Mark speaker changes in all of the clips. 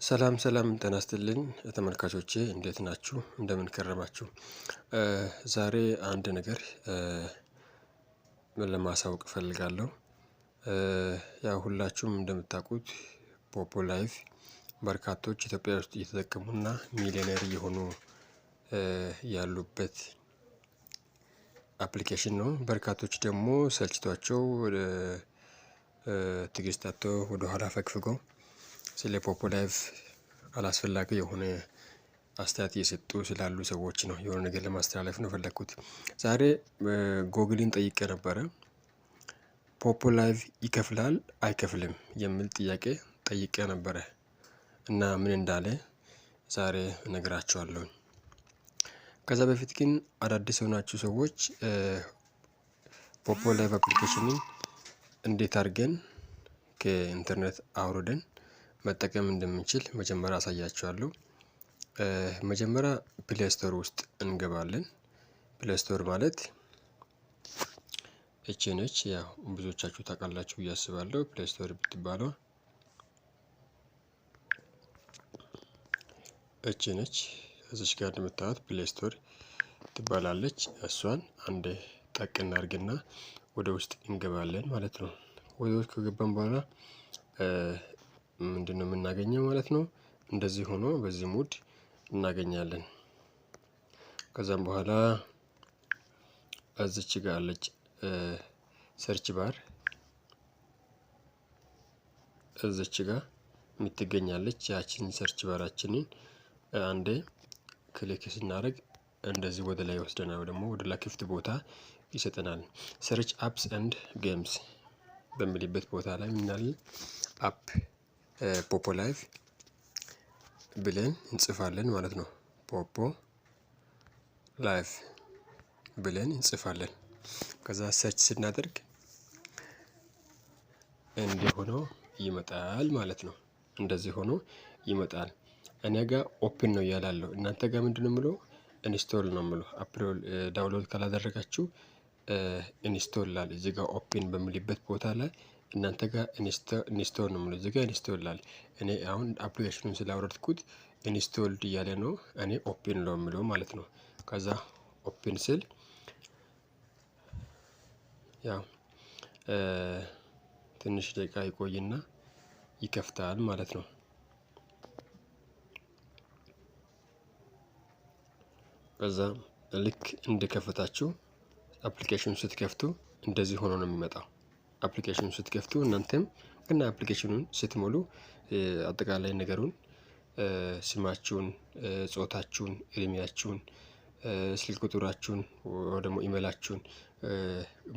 Speaker 1: ሰላም ሰላም ጤና ይስጥልኝ ተመልካቾቼ፣ እንዴት ናችሁ? እንደምን ከረማችሁ? ዛሬ አንድ ነገር ለማሳወቅ እፈልጋለሁ። ያው ሁላችሁም እንደምታውቁት ፖፖ ላይፍ በርካቶች ኢትዮጵያ ውስጥ እየተጠቀሙና ሚሊዮነር እየሆኑ ያሉበት application ነው። በርካቶች ደግሞ ሰልችቷቸው፣ ትዕግስት አጥተው፣ ወደኋላ ፈግፍገው ስለ ፖፖ ላይፍ አላስፈላጊ የሆነ አስተያየት እየሰጡ ስላሉ ሰዎች ነው የሆነ ነገር ለማስተላለፍ ነው የፈለግኩት። ዛሬ ጎግልን ጠይቄ ነበረ። ፖፖ ላይፍ ይከፍላል አይከፍልም የሚል ጥያቄ ጠይቄ ነበረ እና ምን እንዳለ ዛሬ እነግራችኋለሁ። ከዛ በፊት ግን አዳዲስ የሆናችሁ ሰዎች ፖፖ ላይፍ application ን እንዴት አድርገን ከኢንተርኔት አውርደን መጠቀም እንደምንችል መጀመሪያ አሳያችኋለሁ። መጀመሪያ Play Store ውስጥ እንገባለን። Play Store ማለት እቺ ነች። ያው ብዙዎቻችሁ ታውቃላችሁ ብዬ አስባለሁ። Play Store ብትባለው እቺ ነች። እዚች ጋር እንደምታዩት Play Store ትባላለች። እሷን አንድ ጠቅ እናድርግና ወደ ውስጥ እንገባለን ማለት ነው። ወደ ውስጥ ከገባን በኋላ ምንድነው የምናገኘው ማለት ነው? እንደዚህ ሆኖ በዚህ mode እናገኛለን። ከዛም በኋላ እዚች ጋር አለች search bar፣ እዚች ጋር የምትገኛለች። ያችን search bar ኣችንን አንዴ click ስናደርግ እንደዚህ ወደ ላይ ይወስደናል፣ ደግሞ ወደ ላይ ክፍት ቦታ ይሰጠናል። Search apps and games በሚልበት ቦታ ላይ ምናለ app ፖፖ ላይፍ ብለን እንጽፋለን ማለት ነው። ፖፖ ላይፍ ብለን እንጽፋለን። ከዛ search ስናደርግ እንዲህ ሆኖ ይመጣል ማለት ነው። እንደዚህ ሆኖ ይመጣል። እኔ ጋር open ነው እያላለው፣ እናንተ ጋር ምንድነው የምለው? Install ነው የምለው። Download ካላደረጋችሁ install ላል። እዚህ ጋር open በሚልበት ቦታ ላይ እናንተ ጋር install ነው የምለው። እዚህ ጋር install ላል። እኔ አሁን application ኑን ስላወረድኩት installed እያለ ነው። እኔ open ነው የምለው ማለት ነው። ከዛ open ስል ያው ትንሽ ደቂቃ ይቆይና ይከፍታል ማለት ነው። ከዛ ልክ እንደከፈታችሁ application ኑን ስትከፍቱ እንደዚህ ሆኖ ነው የሚመጣው። Application ኑን ስትከፍቱ እናንተም እና application ኑን ስትሞሉ አጠቃላይ ነገሩን፣ ስማችሁን፣ ጾታችሁን፣ እድሜያችሁን፣ ስልክ ቁጥራችሁን ወይ ደግሞ ኢሜላችሁን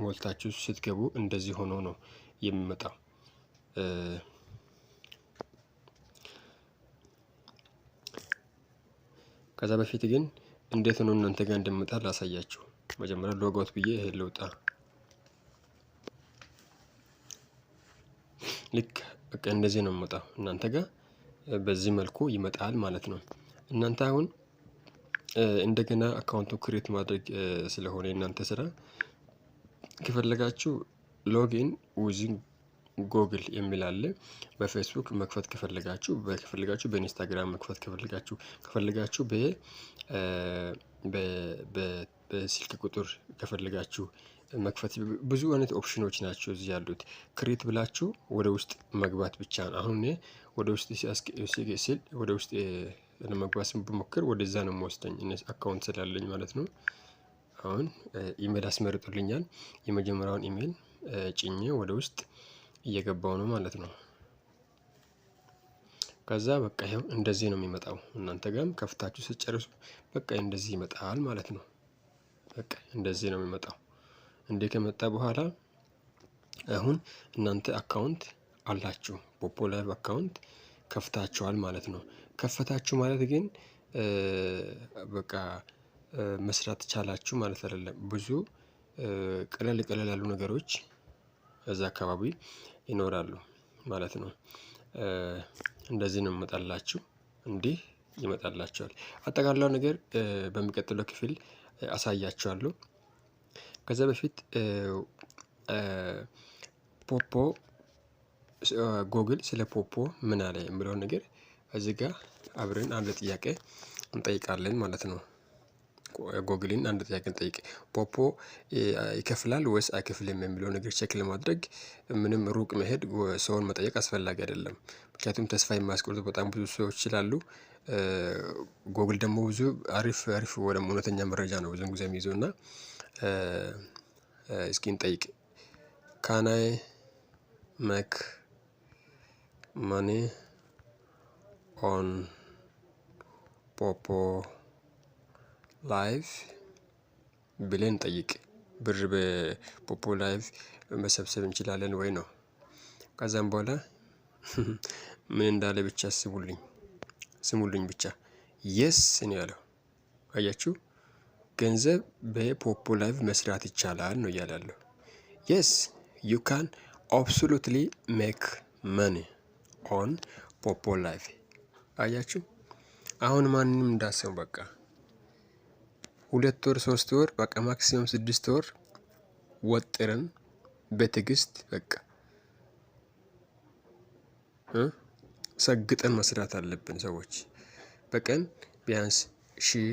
Speaker 1: ሞልታችሁ ስትገቡ እንደዚህ ሆኖ ነው የሚመጣው። ከዛ በፊት ግን እንዴት ሆኖ እናንተ ጋር እንደሚመጣ ላሳያችሁ። መጀመሪያ logout ብዬ ይሄ ልውጣ። ልክ በቃ እንደዚህ ነው የሚመጣው፣ እናንተ ጋር በዚህ መልኩ ይመጣል ማለት ነው። እናንተ አሁን እንደገና account ኡ create ማድረግ ስለሆነ እናንተ ስራ፣ ከፈለጋችሁ login using Google የሚል አለ። በፌስቡክ መክፈት ከፈለጋችሁ፣ በኢንስታግራም መክፈት ከፈለጋችሁ፣ በስልክ ቁጥር ከፈለጋችሁ መክፈት፣ ብዙ አይነት ኦፕሽኖች ናቸው እዚህ ያሉት። Create ብላችሁ ወደ ውስጥ መግባት ብቻ ነው። አሁን እኔ ወደ ውስጥ ስል፣ ወደ ውስጥ ለመግባት ብሞክር ወደዛ ነው የሚወስደኝ account ስላለኝ ማለት ነው። አሁን ኢሜል አስመርጡልኛል። የመጀመሪያውን ኢሜል ጭኜ ወደ ውስጥ እየገባው ነው ማለት ነው። ከዛ በቃ ይኸው እንደዚህ ነው የሚመጣው። እናንተ ጋርም ከፍታችሁ ስትጨርሱ በቃ እንደዚህ ይመጣል ማለት ነው። በቃ እንደዚህ ነው የሚመጣው። እንዲህ ከመጣ በኋላ አሁን እናንተ account አላችሁ፣ ፖፖ ላይቭ account ከፍታችኋል ማለት ነው። ከፈታችሁ ማለት ግን በቃ መስራት ቻላችሁ ማለት አይደለም። ብዙ ቀለል ቀለል ያሉ ነገሮች እዛ አካባቢ ይኖራሉ ማለት ነው። እንደዚህ ነው የሚመጣላችሁ፣ እንዲህ ይመጣላችኋል። አጠቃላዩ ነገር በሚቀጥለው ክፍል አሳያችኋለሁ። ከዛ በፊት ፖፖ፣ ጎግል ስለ ፖፖ ምን አለ የሚለውን ነገር እዚህ ጋር አብረን አንድ ጥያቄ እንጠይቃለን ማለት ነው። ጎግልን አንድ ጥያቄ እንጠይቅ። ፖፖ ይከፍላል ወይስ አይከፍልም የሚለው ነገር check ለማድረግ ምንም ሩቅ መሄድ፣ ሰውን መጠየቅ አስፈላጊ አይደለም። ምክንያቱም ተስፋ የማያስቆርጡ በጣም ብዙ ሰዎች ስላሉ፣ ጎግል ደግሞ ብዙ አሪፍ አሪፍ ወደ እውነተኛ መረጃ ነው ብዙን ጊዜ የሚይዘው። እና እስኪ እንጠይቅ። "Can I make money on Poppo Live?" ብለን እንጠይቅ። ብር በፖፖ Live መሰብሰብ እንችላለን ወይ ነው። ከዛም በኋላ ምን እንዳለ ብቻ ስሙልኝ፣ ስሙልኝ ብቻ። "Yes" ነው ያለው። አያችሁ፣ ገንዘብ በፖፖ Live መስራት ይቻላል ነው እያለ ያለው። "Yes, you can absolutely make money on Poppo Live።" አያችሁ፣ አሁን ማንንም እንዳሰሙ በቃ 2 ወር፣ 3 ወር፣ በቃ maximum 6 ወር ወጥረን በትዕግስት በቃ ሰግጠን መስራት አለብን ሰዎች። በቀን ቢያንስ 1000፣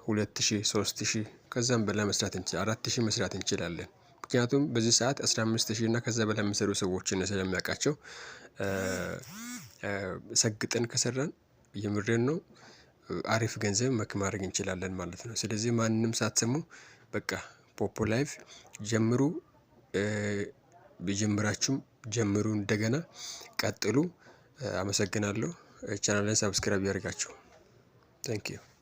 Speaker 1: 2000፣ 3000፣ ከዛም በላይ መስራት እንችላለን። 4000 መስራት እንችላለን። ምክንያቱም በዚህ ሰዓት 15,000 እና ከዛ በላይ የሚሰሩ ሰዎችን ስለሚያውቃቸው፣ ሰግጠን ከሰራን የምሬን ነው፣ አሪፍ ገንዘብ make ማድረግ እንችላለን ማለት ነው። ስለዚህ ማንንም ሳትሰሙ በቃ ፖፖ Live ጀምሩ። ቢጀምራችሁም ጀምሩ፣ እንደገና ቀጥሉ። አመሰግናለሁ። ቻናሌን subscribe እያደረጋችሁ። Thank you.